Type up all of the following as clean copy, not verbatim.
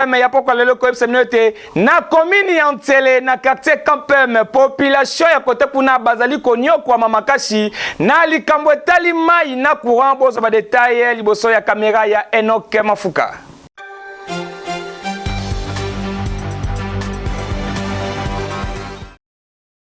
Ya pokwa lelo koyebisa bino ete na commune ya Nsele na quartier Campem, population ya kote kuna bazali konyokwama makasi na likambo etali mai na courant. Bozwa ba detail liboso ya kamera ya Enoch Mafuka.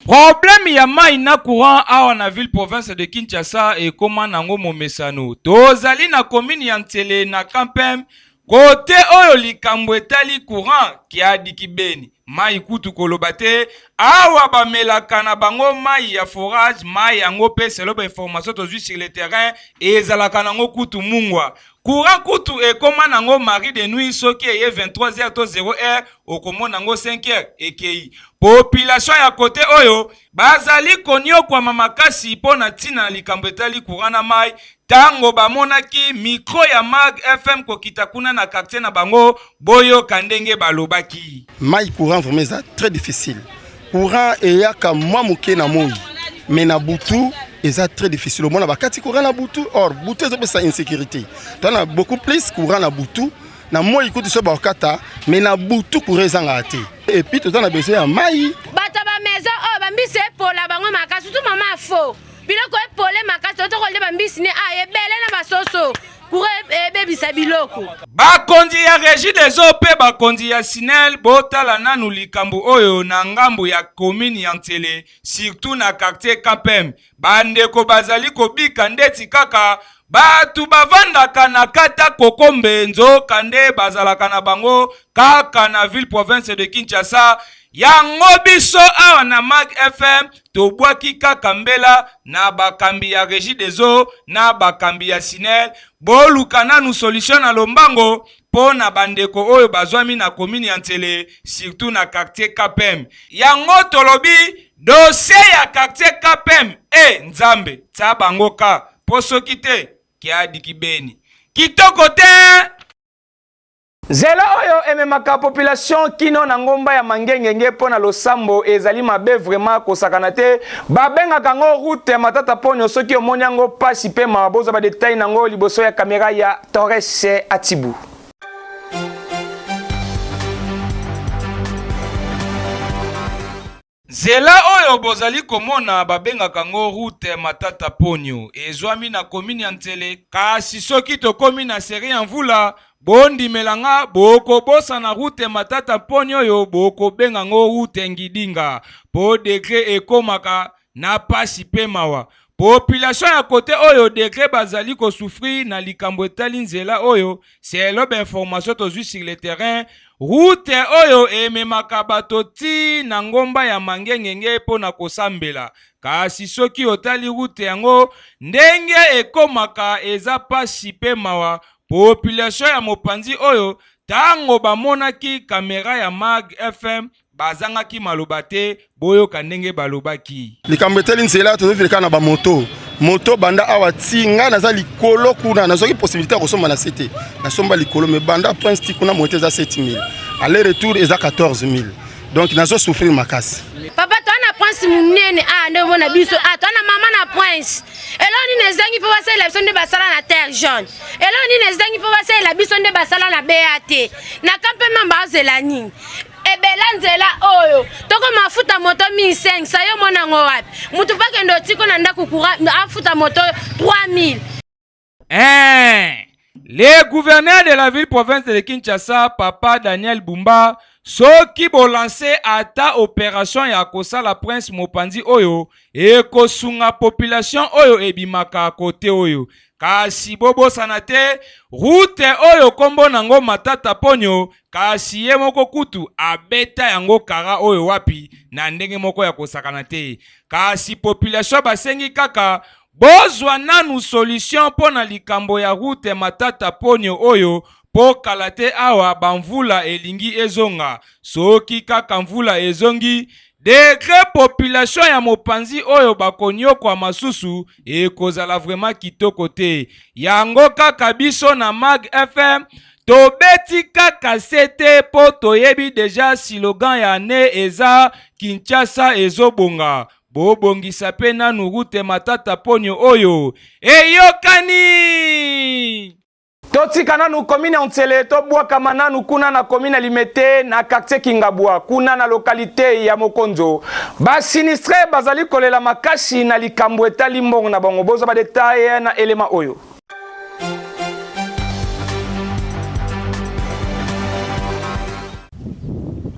Problème ya mayi na courant awa na ville province de Kinshasa ekoma nango momesano. Tozali na commune ya Nsele na Campem kote oyo likambo etali courant kiadi kibeni mayi kutu koloba te awa bamelaka na bango mayi ya forage mayi yango pe selon ba information tozwi sur le terrain ezalaka nango kutu mungwa Courant kutu ekoma nango mari de nuit soki eye 23 heures to 0 heure okomona yango 5 heures ekeyi. Population ya kote oyo bazali koniokwama makasi mpo na ntina na likambo etali courant na mayi tango bamonaki micro ya Mag FM kokita kuna na quartier na bango, boyoka ndenge balobaki. Mayi courant vraiment eza très difficile. Courant eyaka mwa moke na moi mais na butu eza très difficile. Omona bakati courant na butu, or butu ezopesa insécurité. Tana beaucoup plus courant na butu, na moi kutu so bakata, mais na butu courant ezangaka te. Et puis toza na besoin ya mai. Bato ba maison oyo bambisi epola bango makasi, surtout mama afo biloko epole makasi, totokolde bambisi ne a ebele na basoso courant ebebisa biloko. Bakonzi ya Regideso mpe bakonzi ya Snel botala nanu likambo oyo na ngambo ya commune ya Nsele surtout na quartier Kapem bandeko bazali kobika ndeti kaka batu bavandaka na kata Kokombe nzoka nde bazalaka na bango kaka na ville province de Kinshasa. Yango biso awa na Mag FM tobwaki kaka mbela na bakambi ya Regideso na bakambi ya Snel, boluka nanu solution na lombango mpo na bandeko oyo bazwami na commune ya Nsele surtout na quartier KPM. Yango tolobi dossier ya quartier KPM e Nzambe tsa bango ka mpo soki te kiadi kibeni kitoko te. Nzela oyo ememaka population kino na ngomba ya Mangengenge mpo na losambo ezali mabe vraiment kosakana te. Babengaka yango route ya Matata Ponyo. Soki omoni yango pasi pe mawa. Bozwa ba detail nango liboso ya camera ya Torres Atibu. Nzela oyo bozali komona babengaka ngo route Matata Ponyo ezwami na commune ya Nsele kasi soki tokomi na serie ya mvula bondimela nga bokobosana route Matata Ponyo oyo bokobenga ngo route Ngidinga po degre ekomaka na pasi pe mawa. Population ya kote oyo degre bazali ko souffrir na likambo etali nzela oyo selon ba information tozwi sur le terrain. Route oyo ememaka bato ti na ngomba ya Mangengenge mpo na kosambela. Kasi soki otali route yango ndenge ekomaka eza pasi pe mawa. Population ya mopanzi oyo tango bamonaki camera ya Mag FM Bazangaki maloba te, boyoka ndenge balobaki. Likambo etali nzela tozovile kaka na bamoto moto banda awa ti ngai naza likolo kuna nazwaki possibilité ya kosomba na se te nasomba likolo me banda prince ti kuna moto eza 7000 aller retour eza 14000 donc nazo souffrir makasi. Papa toa na prince munene ah nde omona biso ah toa na mama na prince eloko nini ezangi mpo basalela biso nde basala na terre jaune eloko nini ezangi mpo basalela biso nde basala na bat na kampe mamba azela nini ebela nzela oyo tokoma afuta moto 1500 yo mona yango wapi motu mpo akende otiko na ndako courant afuta moto 3000. Eh, le gouverneur de la ville province de Kinshasa, Papa Daniel Bumba, soki bolanse ata operation ya kosala prince mopanzi oyo ekosunga population oyo ebimaka kote oyo. Kasi bobosana te route oyo kombo nango Matata Ponyo kasi ye moko kutu abeta yango kara oyo wapi na ndenge moko ya kosakana te. Kasi population basengi kaka bozwa nanu solution mpo na likambo ya route Matata Ponyo oyo mpo kala te awa ba mvula elingi ezonga. Soki kaka mvula ezongi degre population ya mopanzi oyo bakonyokwama susu ekozala vraiment kitoko te. Yango kaka biso na Mag FM tobeti kaka sete mpo toyebi deja slogan ya annee eza Kinshasa ezobonga. Bobongisa pe nanu route Matata Ponyo oyo eyokani! Totika nanu commune ya Nsele, tobwakama nanu kuna na commune ya Limete na quartier Kingabwa, kuna na localité ya Mokonzo. Ba sinistrés bazali kolela makasi na likambo etali mbongo na bango. Bozwa ba details na elema oyo.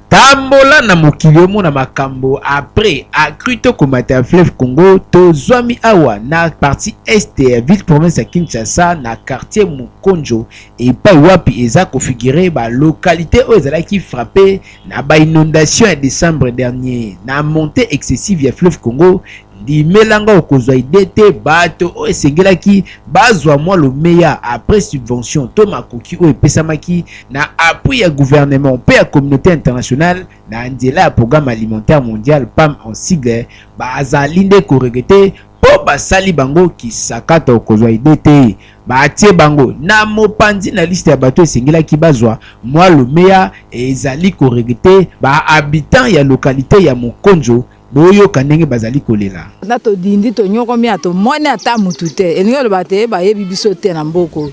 Tambola na mokili omona makambo après accru to komata ya fleuve Congo tozwami awa na partie est ya ville province ya Kinshasa na quartier Mukonjo epai wapi eza kofigure ba localité oyo ezalaki frappe na ba inondation ya décembre dernier na montée excessive ya fleuve Congo. Ndimela nga okozwa idee te bato oyo esengelaki bazwa mwa lomeya après subvention to makoki oyo epesamaki na appui ya gouvernement mpe ya communauté internationale na nzela ya programme alimentaire mondial PAM en sigle bazali nde koregrete mpo basali bango kisakata. Okozwa idee te batie bango na mopanzi na liste ya bato esengelaki bazwa mwa lomeya. Ezali koregrete ba habitants ya localité ya Mokonjo. Boyoka ndenge bazali kolela. Na todindi tonyokomi ya tomoni ata mutu te, elingi oloba te bayebi biso te na mboka oyo,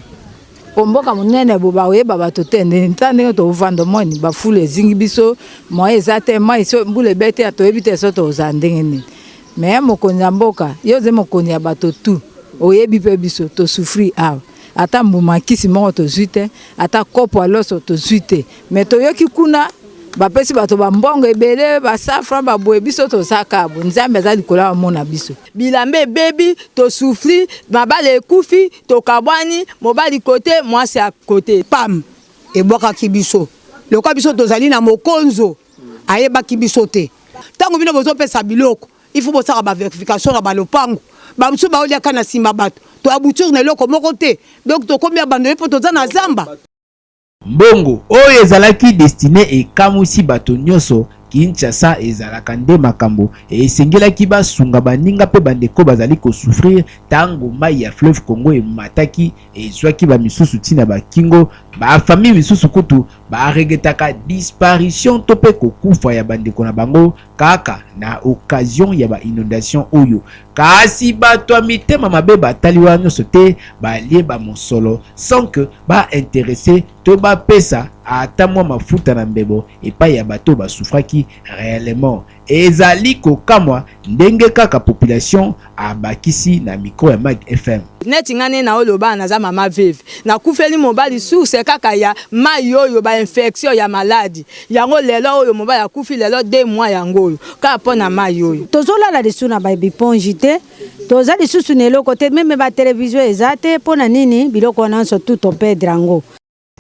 po mboka monene bo bakoyeba bato te. Nta ndenge tovanda, omoni bafulu ezingi biso, moyen eza te, mai so mbula ebeti, toyebi te so tozala ndenge nini. Me mokonzi ya mboka, yo oza mokonzi ya bato tu, oyebi mpe biso tosouffrir awa. Ata mbuma kisi moko tozwi te, ata kopo ya loso tozwi te. Me toyoki kuna bapesi bato bambongo ebele, basafra baboye, biso tozaka bo. Nzambe aza likolo, amona biso. Bilamba ebebi, tosouffrir, mabala ekufi, tokabwani, mobali kote, mwasi ya kote. PAM ebwakaki biso lokola biso tozali na mokonzo, ayebaki biso te. Ntango bino bozopesa biloko, il faut bosala bavérification na balopango. Bamosusu baoliaka na nsima, bato toaboutir na eloko moko te, donc tokomi abandonné mpo toza na zamba. Mbongo oyo ezalaki destiné ekamwisi bato nyonso. Kinshasa ezalaka nde makambo. Esengelaki basunga baninga mpe bandeko bazali kosouffrir. Ntango mai ya fleuve Congo emataki, ezwaki bamisusu ntina bakingo, bafamille misusu kutu baregretaka disparition to mpe kokufa ya bandeko na bango kaka na occasion ya bainondation oyo. Kasi bato ya mitema mabe batali wana nyonso te, balie bamosolo sans que bainteresse to bapesa ata mwa mafuta na mbebo epai ya bato basouffraki réellement. Ezali kokamwa ndenge kaka population abakisi na micro ya Mag FM. Neti nga nde naoloba, naza mama veuve, nakufeli mobali, source kaka ya mai oyo, bainfection ya maladi yango. Lelo oyo mobali akufi, lelo 2 mois yango oyo, kaka mpo na mai oyo. Tozolala lisusu na babipongi te, toza lisusu na eloko te, même batelevizio eza te. Mpo na nini? Biloko wana nyonso tu toperdre yango.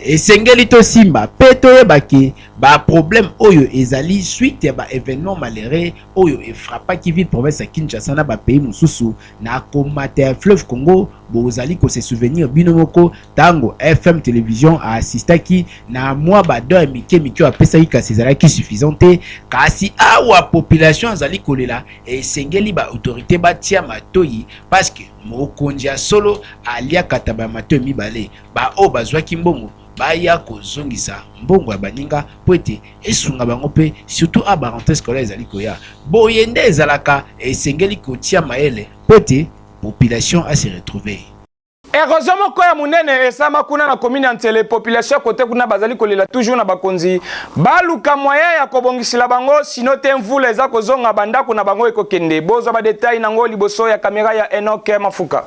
Esengeli tosimba mpe toyeba ke baproblème oyo ezali suite ya baévénement malheureux oyo efrappaki ville province ya Kinshasa na bapays mosusu na komata ya fleuve Congo. Bozali kose souvenir bino moko ntango FM Télévision aassistaki na mwa badon ya mike mike oyo apesaki, kasi ezalaki suffisant te. Kasi awa population azali kolela, esengeli baautorité batia matoi, parce que mokonzi ya solo aliaka taba ya matoi mibale. Baoyo bazwaki mbongo baya kozongisa mbongo ya baninga mpo ete esunga bango, mpe surtout a barentrée scolaire ezali koya. Boye nde ezalaka, esengeli kotia mayele mpo ete population ase retrouver. Érosion moko ya monene esalama kuna na commune ya Nsele. Population ya kote kuna bazali kolela toujours na bakonzi baluka moyen ya kobongisela bango, sinon te mvula eza kozonga, bandako na bango ekokende. Bozwa badetail nango liboso ya kamera ya Enoke Mafuka.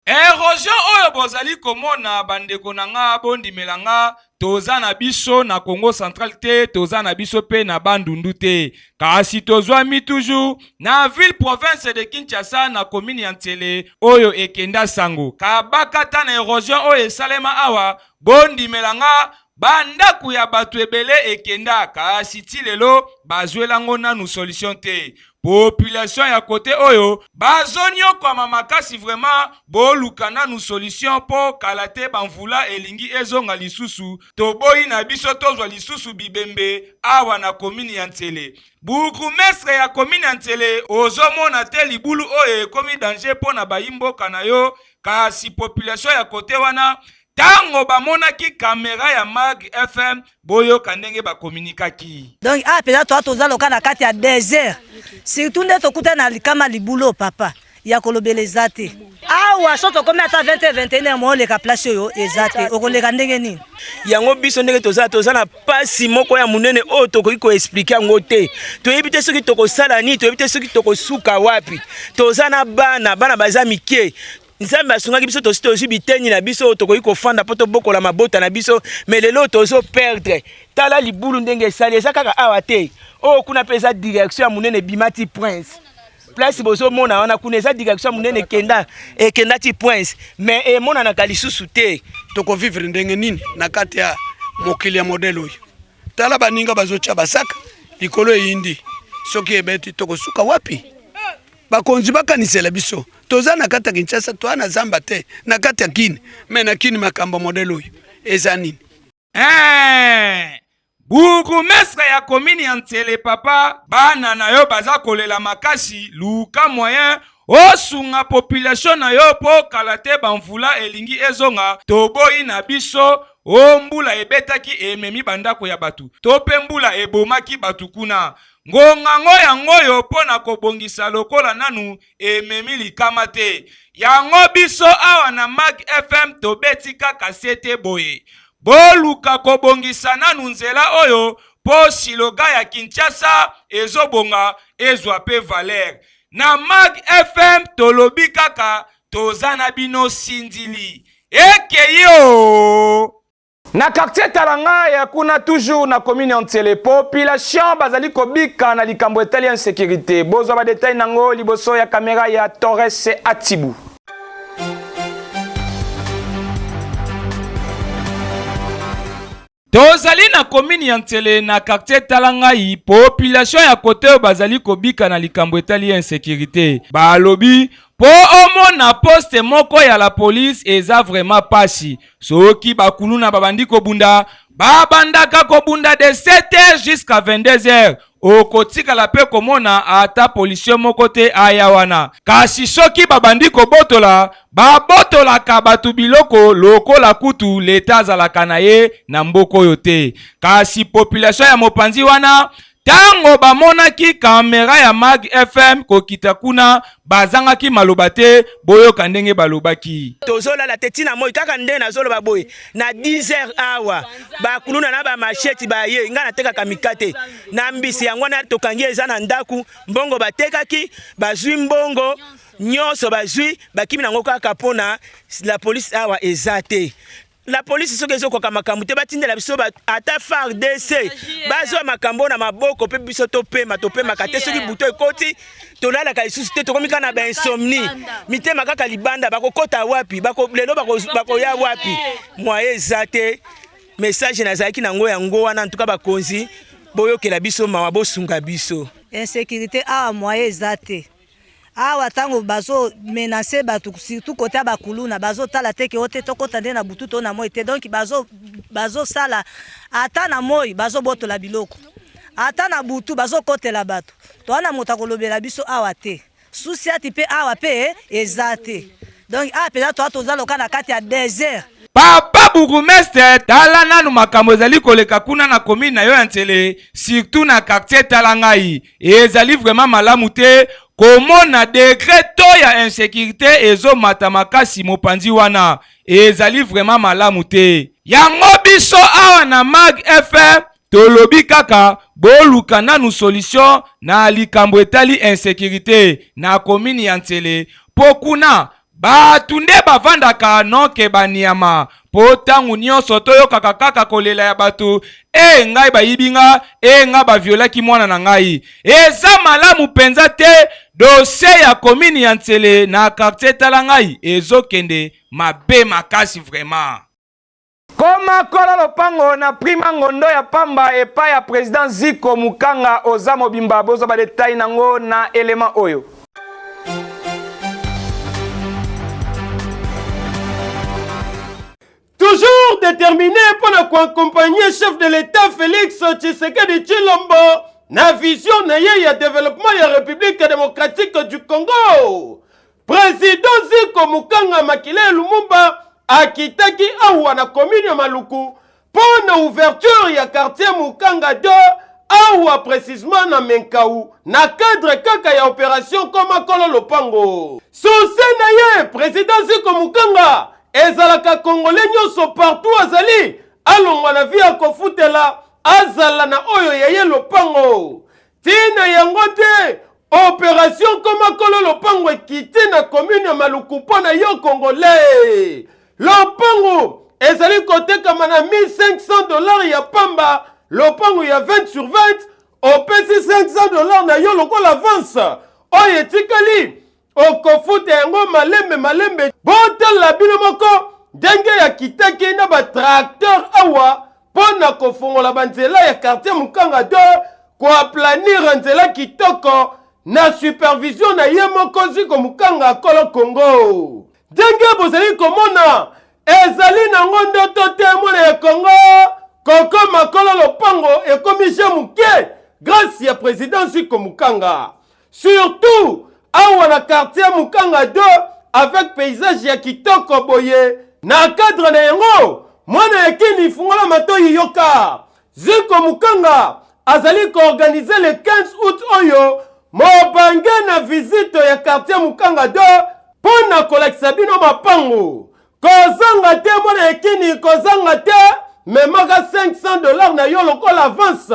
Érosion oyo bozali komona, bandeko na nga, bondimela nga, toza na biso na Congo Central te, toza na biso mpe na Bandundu te, kasi tozwami toujours na ville province de Kinshasa, na commune ya Nsele oyo ekenda sango kabaka ta na érosion oyo esalema awa. Bondimela nga, bandako ya bato ebele ekenda, kasi ti lelo bazwelango nanu solution te. Population ya kote oyo bazonyokwama makasi vraiment. Boluka nanu solution mpo kala te bamvula elingi ezonga lisusu. Toboyi na biso tozwa lisusu bibembe awa na commune ya Nsele. Bourgmestre ya commune ya Nsele, ozomona te libulu oyo ekomi danger mpo na bayimboka na yo? Kasi population ya kote wana. Tango bamonaki camera ya Mag FM, boyoka ndenge bakominikaki. Donc awa mpenza toa toza loka na kati ya desert, surtout nde tokuta na likama libulo papa ya kolobela eza te. Awa so tokomi ata 20 21 mo oleka place oyo eza te, okoleka ndenge nini? Yango biso ndenge toza toza na pasi moko ya monene oyo tokoki koexplike yango te. Toyebi te soki tokosala nini, toyebi te soki tokosuka wapi. Toza na bana, bana baza mike. Nzambe asungaki biso, tosi tozwi biteni na biso oyo tokoki kofanda mpo tobokola mabota na biso, me lelo tozo perdre. Tala libulu ndenge esali, eza kaka awa te, oyo kuna mpe eza direction ya monene ebima ti Prince. Place bozomona wana kuna eza direction ya monene ekenda ekenda ti Prince, me emonanaka lisusu te. Tokovivre ndenge nini na kati ya mokili ya modele oyo? Tala baninga bazotya basaka likolo, eyindi soki ebeti tokosuka wapi? Bakonzi bakanisela biso, toza na kati ya Kinshasa, toa na zamba te, na kati ya Kini. Me na Kini makambo modele oyo eza nini? Eh, bourgmestre ya commune ya Nsele papa, bana na yo baza kolela makasi, luka moyen osunga population na yo po kala te bamvula elingi ezonga. Toboyi na biso o mbula ebetaki ememi bandako ya bato to pe mbula ebomaki bato kuna. Ngonga ngo yango oyo mpo na kobongisa lokola nanu ememi likama te. Yango biso awa na Mag FM tobeti kaka sete boye. Boluka kobongisa nanu nzela oyo mpo siloga ya Kinshasa ezobonga ezwa pe valeur. Na Mag FM tolobi kaka toza na bino sindili. Ekeyi oo! Na quartier Talanga ya kuna toujours na commune ya Nsele, population bazali kobika na likambo etali insécurité. Bozwa ba detail nango liboso ya kamera ya Torres Atibu. Tozali na commune ya Nsele na quartier Talangai, population ya kote oyo bazali kobika na likambo etali insécurité. Balobi po omona poste moko ya la police eza vraiment pasi. Soki bakuluna babandi kobunda, babandaka kobunda de 7h jusqu'à 22h. Okotikala pe komona ata policier moko te aya wana. Kasi soki babandi kobotola, babotolaka bato biloko lokola kutu leta azalaka na ye na mboka oyo te. Kasi population ya mopanzi wana Tango bamonaki camera ya Mag FM kokita kuna, bazangaki maloba te, boyoka ndenge balobaki. Tozolala te tina moi kaka nde nazoloba boye na 10 heures awa bakuluna na bamasheti baye ngai natekaka mikate na mbisi yango wana tokangi eza na ndaku mbongo batekaki bazwi mbongo nyonso bazwi bakimi nango kaka mpona la police awa eza te. La police soki ezokoka makambo te batindela biso ata FARDC bazwa makambo na maboko mpe biso topema. Topemaka te soki buto ekoti tolalaka lisusu te, tokomi kaka na bainsomnie, mitema kaka libanda. Bakokota wapi? Lelo bakoya wapi? Moyen eza te. Message nazalaki nango yango wana. Ntuka bakonzi boyokela biso mawa, bosunga biso. Insécurité awa moyen eza te. Awa tango bazo menacer batu surtout cote ya ba kuluna bazo tala te ke ote tokota nde na butu to na moi te donc bazo bazo sala ata na moi bazo botola biloko ata na butu bazo kotela batu toa na moto akolobela biso awa te susiati pe awa pe eza te donc awa penza toa toza loka na kati ya desert. Papa bourgmestre tala nanu makambo ezali koleka kuna na commune na yo ya Nsele surtout na quartier tala ngai ezali vraiment malamu te komona degre to ya insecurite ezomata makasi mopanzi wana ezali vraiment malamu te. Yango biso awa na Mag FM tolobi kaka boluka nanu solution na likambo etali insecurite na commune ya Nsele po kuna Bato nde bavandaka noke ba niama po tango nionso toyokaka kaka kolela ya bato ee ngai bayibi nga ee nga ba violaki mwana na ngai eza malamu penza te dossier ya commune ya Nsele na quartier tala ngai ezokende mabe makasi vraiment. Koma kolo lopango na prima ngondo ya pamba epai ya president Ziko Mukanga oza mobimba bozwa ba detail nango na element oyo. Toujours déterminé pour accompagner chef de l'État Félix Tshisekedi Tshilombo na vision na ye ya développement ya République démocratique du Congo. Président Ziko Mukanga Makile Lumumba akitaki awa na commune ya Maluku mpo na ouverture ya quartier Mukanga 2 awa precisement na Menkau na cadre kaka ya operation koma kolo lopango. Souci na ye president Ziko Mukanga ezalaka congolais nyonso partout azali alongwa na vie ya kofutela azala na oyo ya ye lopango. Tina yango te operation koma kolo lopango ekiti na commune ya Maluku mpo na yo congolais. Lopango ezali kotekama na 1500 dollars ya pamba, lopango ya 20 sur 20, opesi 500 dollars na yo lokola avance, oyo etikali okofuta yango malembe malembe. Botala bino moko ndenge ya kitaki na ba tracteur awa mpo na kofongola banzela ya quartier Mukanga 2, koaplanir nzela kitoko na supervision na ye moko Ziko Mukanga kolo Congo. Ndenge bozali komona ezali nango ndoto te mwana ya Congo kokoma kolo lopango ekomi je moke grâce ya president Ziko Mukanga. Surtout awa na quartier Mukanga 2 avec paysage ya kitoko boye na cadre na yango mwana ya Kini fungola matoyi yoka Ziko Mukanga azali koorganize le 15 août oyo mobange na visite ya quartier Mukanga 2 mpo na kolakisa bino mapango. Kozanga te mwana ya Kini, kozanga te, memaka 500 dollars na yo lokola avance,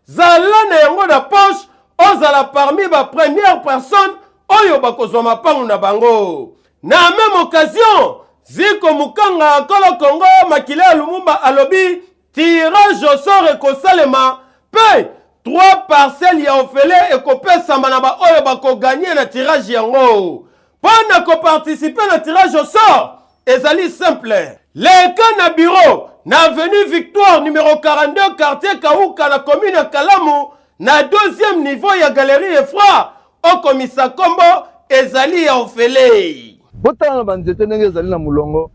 zala na yango na poche, ozala parmi ba première personne oyo bakozwa mapango na bango. Na meme occasion, Ziko Mukanga kolo Congo makila ya Lumumba alobi Tirage au sort ekosalema mpe 3 parcelles ya ofele ekopesama na baoyo bakoganye na tirage yango. Mpo na koparticipe na tirage au sort ezali simple. Leka na bureau na avenue Victoire numero 42 quartier Kauka na commune ya Kalamu na deuxième niveau ya galerie Efra okomisa kombo ezali ya ofele. Botala na banzete ndenge ezali na molongo,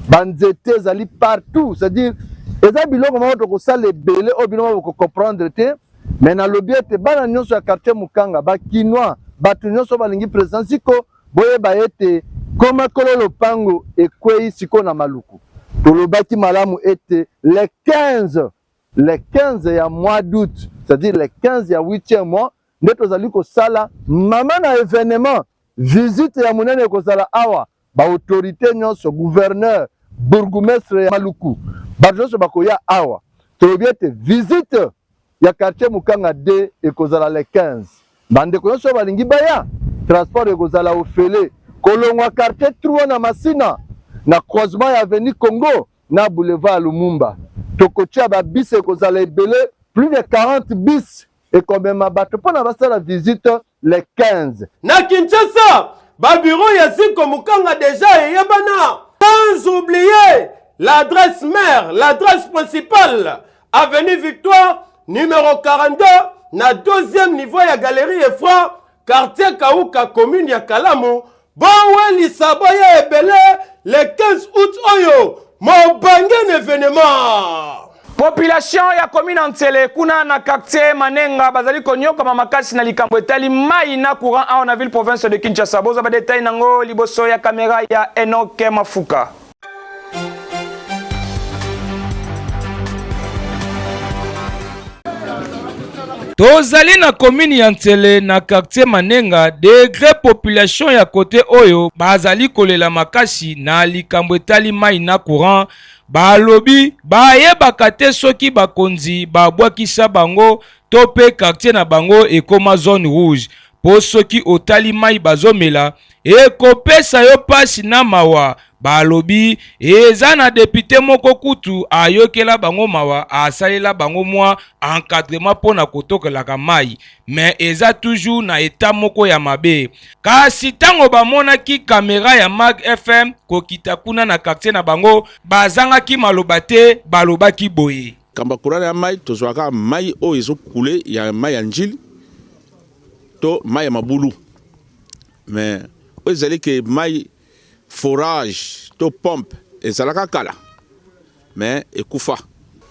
banzete ezali partout, c'est-à-dire eza biloko moko tokosala ebele oyo bino moko bokocomprendre te, mais nalobi ete bana nyonso ya quartier Mukanga, ba Kinois, bato nyonso balingi president Ziko, boyeba ete koma kolo lopango ekweyi sikoyo na Maluku. Tolobaki malamu ete le 15 le 15 ya mois d'août, c'est-à-dire le 15 ya 8e mois nde tozali kosala mama na evenement visite ya monene ekozala awa ba autorité nyonso gouverneur bourgmestre ya Maluku bato nyonso bakoya awa tolobi ete visite ya quartier Mukanga 2 ekozala le 15 bandeko nyonso balingi baya transport ekozala ofele kolongwa quartier 3 na Masina na croisement ya avenue Congo na boulevard Lumumba tokotia ba bus ekozala ebele plus de 40 bus ekomema bato mpo na basala visite le 15. Na Kinshasa, ba bureau ya Ziko Mukanga dejà eyebana. Sans oublier l'adresse mère, l'adresse principale, avenue Victoire, numéro 42, na deuxième niveau ya galerie Efra, quartier Kauka, commune ya Kalamu. Bowelisa boya ebele le 15 août oyo mobange na evenement. Population ya commune ya Nsele kuna na quartier Manenga bazali konyokama makasi na likambo etali mai na courant awa na ville province de Kinshasa. Bozwa ba details nango liboso ya kamera ya Enoch Mafuka. Tozali na commune ya Nsele na quartier Manenga, degre population ya kote oyo bazali kolela makasi na likambo etali mai na courant. Balobi bayebaka te soki bakonzi babwakisa bango to pe quartier na bango ekoma zone rouge, po soki otali mai bazomela ekopesa yo pasi na mawa. Balobi eza na depute moko kutu ayokela bango mawa asalela bango mwa encadrement mpo na kotokelaka mai, mais eza toujours na etat moko ya mabe. Kasi tango bamonaki camera ya Mag FM kokita kuna na quartier na bango, bazangaki maloba te, balobaki boye. Kamba courant ya mai, tozwaka kaka mai oyo ezo couler ya mai ya Ndjili to mai ya mabulu, mais oyo ezali ke mai Forage to pompe ezalaka kala mais ekufa.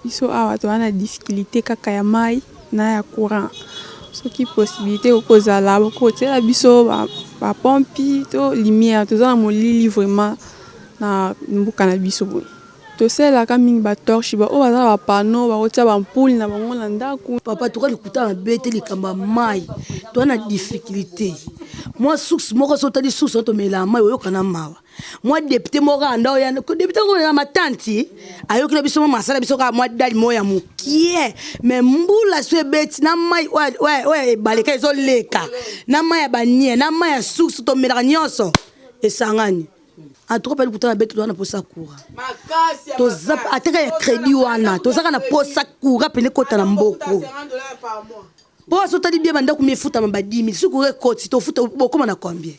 Biso awa toza na difficulite kaka ya mayi na ya courant soki possibilite ekoki kozala bokoki kotiela biso ba pompi to lumière toza na molili vraiment. na mboka na biso boye. Tosalelaka mingi ba torche ba oyo baza na ba panneau bakotia ba ampoule na bango na ndaku. Papa toka likuta mabe te likambo ya mayi toza na difficulté mwa source moko soki otali source wana tomelaka mayi oyoka na mawa mwa depute moko kaka nda oya depute moko na matanti ayokela biso mwa masala biso kaka mwa dali moko ya mokie me mbula so ebeti na mai oyo ebaleka ezoleka na mai ya banie na mai ya source tomelaka nyonso esangani en tout cas pali kutana beto toza na posa courant toza ateka ya crédit wana tozaka na posa courant pene ekota na mboko mpo asotali bie bandako mi efutama ba 10 000 soki courant ekoti tofuta bokoma na combien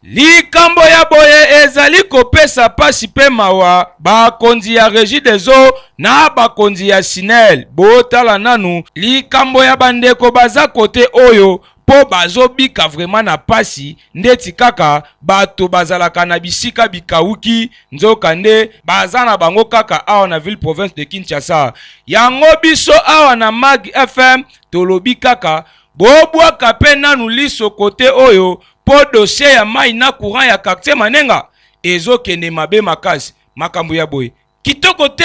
Likambo ya boye ezali kopesa pasi mpe mawa. Bakonzi ya Regideso na bakonzi ya Snel, botala nanu likambo ya bandeko baza kote oyo mpo bazobika vraiment na pasi ndeti kaka bato bazalaka na bisika bikawuki, nzoka nde baza na bango kaka awa na ville province de Kinshasa. Yango biso awa na Mag FM tolobi kaka bobwaka mpe nanu liso kote oyo mpo dossier ya mai na courant ya quartier Manenga ezokende mabe makasi. Makambo ya boye kitoko te.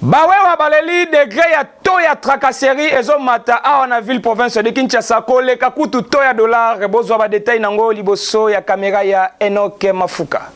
Bawewa baleli degre ya taux ya tracasserie ezomata awa na ville province de Kinshasa koleka kutu taux ya dollar. Bozwa ba detail nango liboso ya kamera ya Enoch Mafuka.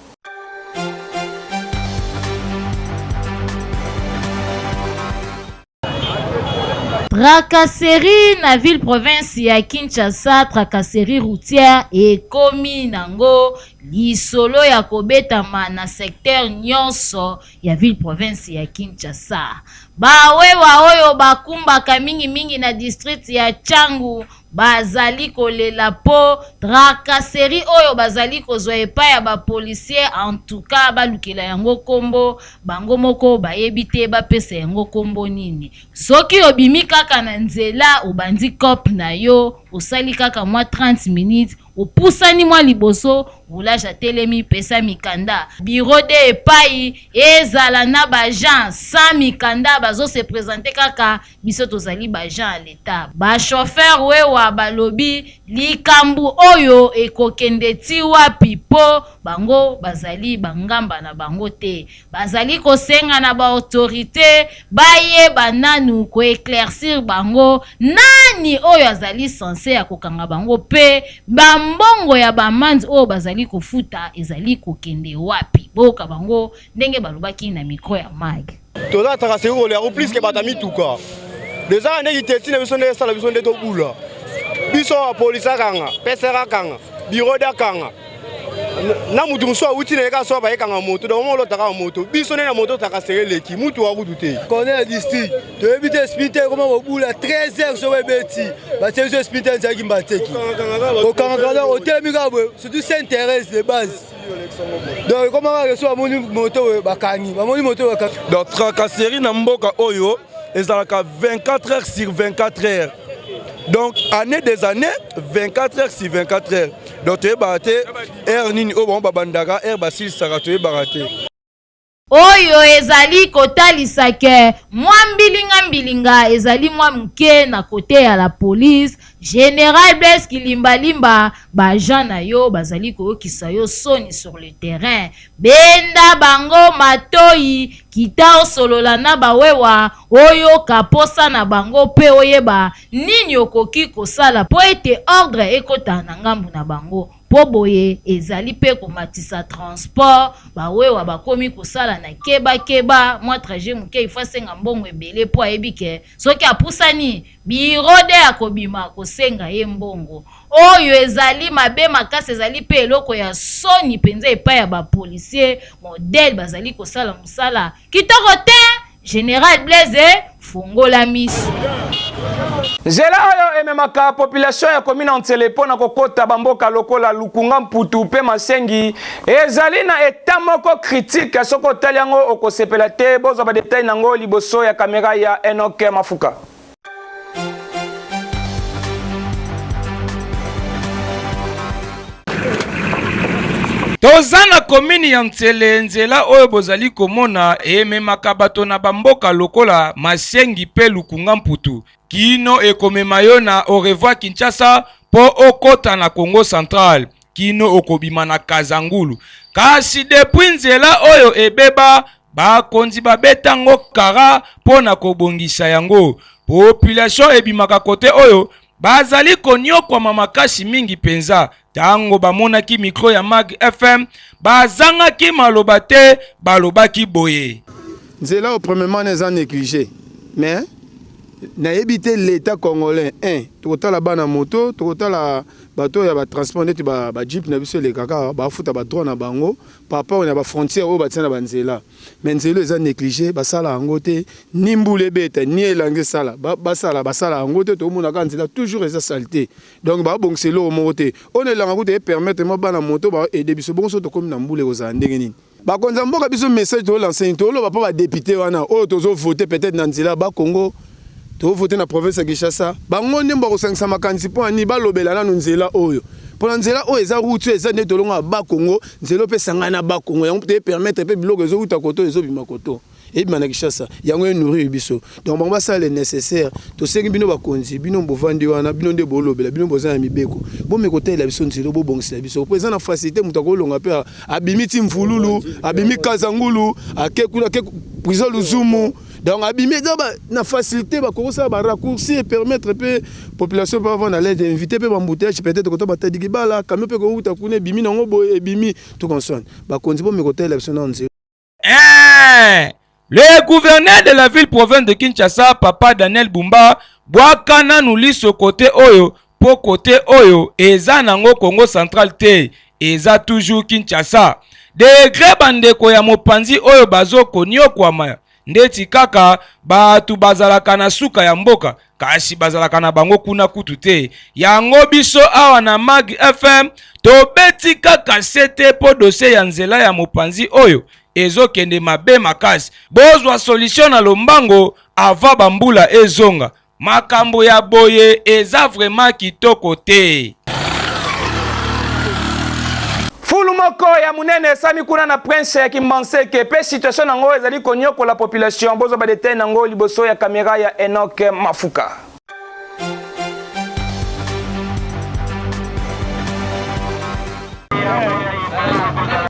Tracasserie na ville province ya Kinshasa, tracasserie routière ekomi nango lisolo ya kobetama na secteur nyonso ya ville province ya Kinshasa. Bawewa oyo bakumbaka mingi mingi na district ya Tshangu bazali kolela po tracasserie oyo bazali kozwa epai ya ba policiers, en tout cas balukela yango kombo, bango moko bayebi te bapesa yango kombo nini. Soki obimi kaka na nzela obandi coop na yo, osali kaka mwa 30 minutes, opusani mwa liboso, roulage atelemi, pesa mikanda. Bureau de epai ezala na ba agents sans mikanda bazo se presenter kaka biso tozali ba agent ya l'etat. Ba chauffeur wewa balobi likambu oyo ekokende ti wapi po bango bazali ba ngamba na bango te. Bazali kosenga na ba autorites bayeba nanu ko eclaircir bango nani oyo azali cense ya kokanga bango pe ba mbongo ya ba amende oyo bazali kofuta ezali kokende wapi. Boyoka bango ndenge balobaki na micro ya Mag. Toza tracasserie kolela yango plus ke bato ya mituka deja nde kitesi na biso nde esala biso nde tobula biso awa polisi akanga pcr akanga biro de akanga na motu mosusu awuti na ye kaka so bayekanga moto donc omolota kaka moto biso nde na moto tracasserie eleki mutu wa kutu te corner ya district toyebi te esprit te ekoma kobula 13 heures soko ebeti batie biso esprit te ezalaki mbateki kokangaka otelemi kaka boye surtout saint thérèse de base donc ekomaka ke so bamoni moto oyo bakangi bamoni moto oyo bakangi donc tracasserie na mboka oyo ezalaka 24 heures sur 24 heures donc année des années 24 heures sur 24 heures donc toyebaka te heure nini oyo bango babandaka heure basilisaka toyebaka te. Oyo ezali kotalisa ke mwa mbilinga mbilinga ezali mwa moke na kote ya la police. General Blaise Kilimbalimba, ba agents na yo bazali koyokisa yo soni sur le terrain. Benda bango matoyi, kita osolola na ba wewa, oyoka posa na bango mpe oyeba nini okoki kosala mpo ete ordre ekota na ngambo na bango. Mpo boye ezali mpe komatisa transport, ba wewa bakomi kosala na keba keba, mwa trajet moke il faut asenga mbongo ebele mpo ayebi ke soki apusani bureau de akobima akosenga ye mbongo. Oyo ezali mabe makasi, ezali mpe eloko ya soni mpenza epai ya ba policiers modèle bazali kosala mosala kitoko te. General Blaise fongola miso. Nzela oyo ememaka population ya commune ya Nsele mpo na kokota bamboka lokola Lukunga, Mputu mpe Masengi ezali na etat moko critique. Soki otali yango okosepela te. Bozwa ba detail nango liboso ya kamera ya Enoch Mafuka. Toza na commune ya Nsele, nzela oyo bozali komona ememaka bato na bamboka lokola Masengi mpe Lukunga Mputu kino ekomema yo na Au revoir Kinshasa mpo okota na Congo Central kino okobima na Kazangulu. Kasi depuis nzela oyo ebeba, bakonzi babeta ngo kara mpo na kobongisa yango. Population ebimaka kote oyo bazali konyokwama makasi mingi mpenza. Tango bamonaki micro ya Mag FM, bazangaki maloba te, balobaki boye. Nzela oyo premièrement eza négligé mais nayebi te l'État congolais un tokotala bana moto, tokotala bato oyo ya batransport neti bajeep na biso elekaka, bafuta badroit na bango par rapport na bafrontière oyo batia na banzela. Mais nzela eza négligé, basala yango te, ni mbula ebeta ni elangi esala, basala basala yango te. Tomonaka nzela toujours eza saleté, donc babongisa eloko moko te. Oyo na elanga kuta epermettre mwa bana moto baaider biso bongo. So tokómi na mbula, ekozala ndenge nini? Bakonzi ya mboka, biso message tolancer, toloba mpo badéputé wana oyo tozovote peut-être na nzela Bakongo, tovote na province ya Kinshasa, bango nde bakosangisa makanisi mpo ani balobela nanu nzela oyo, mpona nzela oyo eza route oyo eza nde tolonga Bakongo, nzela oyo mpe na Bakongo, yango te permettre mpe biloko ezowuta koto ezobima koto, ebima na Kinshasa, yango enourrir biso. Donc bango basala le nécessaire. Tosengi bino bakonzi, bino bovandi wana, bino nde bolobela, bino boza na mibeko, bomeka kotalela biso nzela, bobongisela biso, po eza na facilité. Moto akolonga mpe abimi ti Mvululu, abimi Kazangulu, ake kuna, ake prison Luzumu, donc abimi eza na facilité. Bakokosala baraccourci et permettre mpe population mpe avanda à l'aise, éviter mpe baembouteillage. Peut-être kota batadiki bala camion mpe kouta kuna, ebimi nango boye, ebimi tout consonne. Bakonzi, bomeka kotalela biso na nzela. Eh, le gouverneur de la ville-province de Kinshasa, Papa Daniel Bumba, bwaka nanu liso kote oyo, mpo kote oyo eza nango Congo Central te, eza toujours Kinshasa. Degré bandeko ya mopanzi oyo bazokoniokwama ndeti kaka bato bazalaka na suka ya mboka, kasi bazalaka na bango kuna kutu te. Yango biso awa na Mag FM tobeti kaka sete mpo dossier ya nzela ya mopanzi oyo ezokende mabe makasi. Bozwa solution na lombango avant bambula ezonga. Makambo ya boye eza vraiment kitoko te. Fulu moko ya monene esami kuna na prince ya Kimbanseke mpe situation nango ezali konyokola population. Bozwa badetail nango liboso ya kamera ya Enoch Mafuka.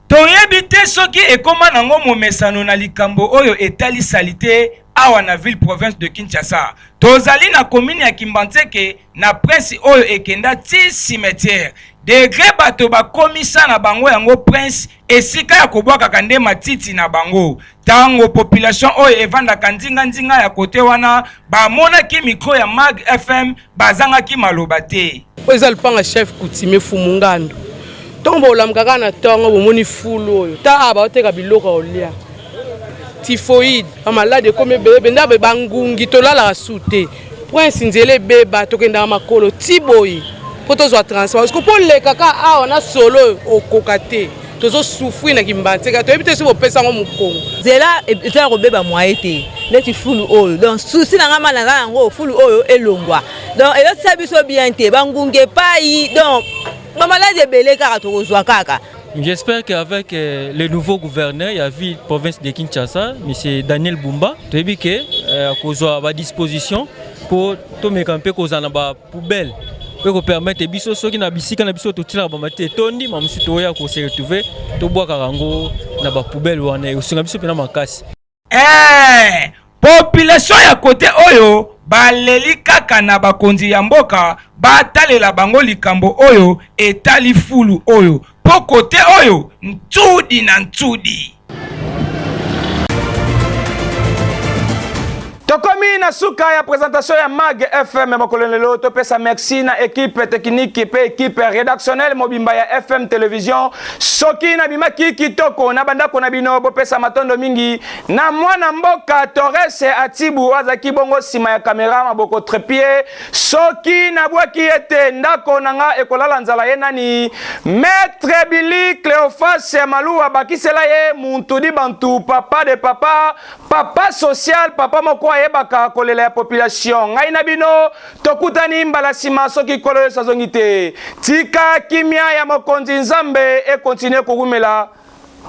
Toyebi te soki ekóma nango momesano na likambo oyo etali saleté awa na ville province de Kinshasa. Tozali na commune ya Kimbanseke, na prince oyo ekenda ti cimetière. Degré bato bakomisa na bango yango prince esika ya kobwakaka nde matiti na bango. Ntango population oyo evandaka nzinga-nzinga ya kote wana bamonaki micro ya Mag FM, bazangaki maloba te. Oyo eza lupanga chef coutumier Fumu Ngando. Ntongo bolamuka kaka na ntongo, bomoni fulu oyo ta awa, baoteka biloko ya kolia, typhoïde, bamaladi ekomi ebele mpenza, bangungi, tolalaka su te. Prince nzela ebeba, tokendaka makolo ti boye mpo tozwa transport, parce que mpo oleka kaka awa na solo oyo okoka te. Tozosouffrir na Kimbanseke, toyebi te soki bopesa yango mokongo. Nzela eza ya kobeba, mwaye te neti fulu oyo. Donc souci na ngai ma naza yango, fulu oyo elongwa. Donc ezosala biso bien te, bangungi epai, donc bamaladi ebele kaka tokozwa kaka. J'espère qu'avec le nouveau gouverneur ya ville province de Kinshasa, M. Daniel Bumba, toyebi ke kozwa ba disposition po tomeka mpe kozala na ba poubelle mpe kopermettre biso soki na bisika na biso totilaka bamatiti etondi, mamosusu toya kose retrouver, tobwakaka yango na bapoubelle wana, ekosunga biso mpena makasi. Population ya kote oyo baleli kaka na bakonzi ya mboka batalela bango likambo oyo etali fulu oyo, mpo kote oyo ntudi na ntudi. Tokomi na suka ya présentation ya Mag FM mokolo lelo. Topesa merci na équipe technique mpe équipe rédactionnelle mobimba ya FM Télévision. Soki nabimaki kitoko na bandako na bino, bopesa matondo mingi na mwana mboka Torres Atibu, azalaki bongo nsima ya kamera, maboko trépied. Soki nabwaki ete ndako na nga ekolala nzala, ye nani? Maître Billy Cléophas Maluwa, bakisela ye muntu di bantu, papa de papa, papa social, papa moko ayebaka kolela ya population. Ngai na bino tokutani mbala nsima soki Nkolo Yesu azongi te. Tika kimia ya Mokonzi Nzambe ekontinue kowumela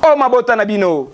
o mabota na bino.